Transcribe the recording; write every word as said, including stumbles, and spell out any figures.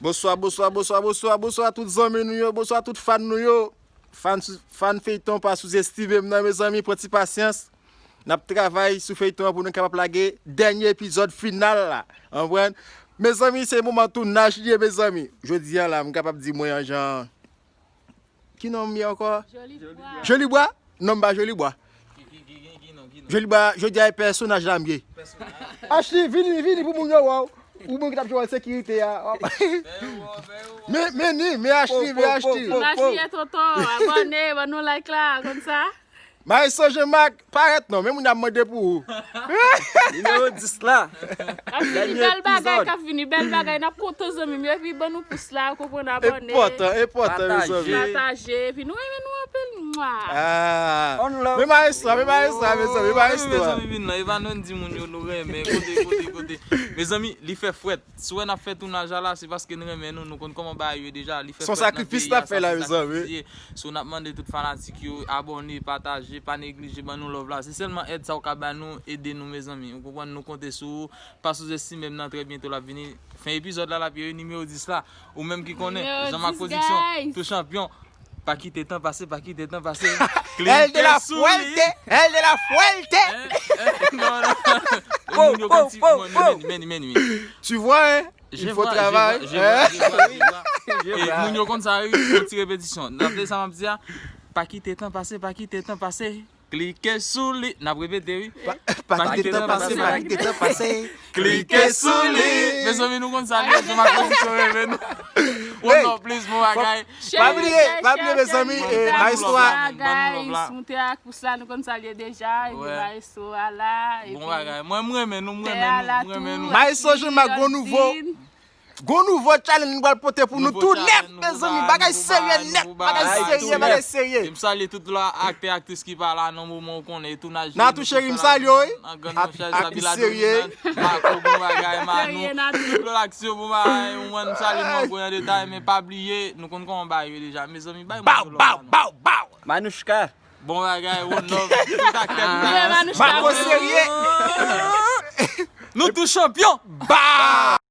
Bonswa, bonswa, bonswa, bonswa, bonswa tout zanmi nou yo, bonswa tout fan nou yo. Fan, sou- fan feyton pa souzestime m nan, mezanmi, pran ti pasyans. N ap travay sou feyton an pou nou kapab lage dènye epizòd final la. Konprann? Mezanmi, se moman tounaj li ye, mezanmi. Jodi a la, m kapab di mwen an jan. Ki non m ye ankò? Jolibwa. Jolibwa? Non, m pa Jolibwa. Jolibwa, jodi a e pèsonaj la m ye. Ashley, vini, vini pou moun yo wè w. Ou moun ki t ap jwe wòl sekirite a. Men, men ni, men Ashley, men Ashley. Imajine tonton, abòne, ban nou like la, konn sa. Maestro Jean Marc, parèt non, men moun ap mande pou ou. Nimewo dis la. Ap vini bèl bagay, k ap vini bèl bagay, n ap kontan zanmi m yo, epi ban nou pous la, konprann, abòne. Enpòtan, enpòtan, mezanmi. Pataje, epi nou renmen nou anpil. Mwa. Ah. Men maestro, men maestro, mezanmi, men maestro. Mezanmi, vin nan, Evanon di moun yo nou renmen, kote, kote, kote. Mezanmi, li fè frèt. Si w wè n ap fè tounaj la la, se paske n renmen nou, nou konn kòman bagay yo ye deja. Li fè frèt nan peyi a, sa se sakrifis li ye. So, n ap mande tout fanatik yo, abòne, pataje, pa neglije, ban nou love la. Se sèlman èd sa w ka ba nou, ede nou, mezanmi. Ou konprann, nou konte sou ou. Pa souzestime m nan, trè byento l ap vini. Fen epizòd la, l ap ye, nimewo dis la. Ou menm ki konnen, Jean Marc Production, tou chanpyon. Pa kite tan pase, pa kite tan pase. Klike sou li. El de la fuerte, el de la fuerte. Non, non. Moun yo konn ti, men, men, men, men. Tu vois, hein? Il faut travailler. Moun yo konn sa, wi, yon ti repetisyon. N ap di sa, m ap di a, pa kite tan pase, pa kite tan pase. Klike sou li. N ap repete, wi. Pa kite tan pase, pa kite tan pase. Klike sou li. Mezanmi, nou konn sa, nou, Jean Marc Production renmen nou. One love, please, bon bagay. Pa bliye, pa bliye, mezanmi, maestro a. Guys, moute ak pous la, nou konn sa l ye deja, epi maestro a la, epi bon bagay. Mwen, m renmen nou, m renmen nou, m renmen nou. Maestro Jean Marc, gon nouvo, gon nouvo challenge nou pral pote pou nou tou nèf, mezanmi, bagay serye nèt, bagay serye, bagay serye. M salye tout lòt aktè, aktris ki pa la nan moman, ou konnen, tounaj. Natou cheri, m salye w, wi. Aktris serye. Mako, bon bagay, Manou. Tout lòt aktè, bon bagay, mwen, m salye nou ankò an detay, men pa bliye, nou konn kòman bagay yo deja, mezanmi, bay mwen yon lòt la, non. Baw, baw, baw, baw. Manouchka. Bon bagay, one love, tout aktè nou la. Mako serye. Nou tou chanpyon. Baw.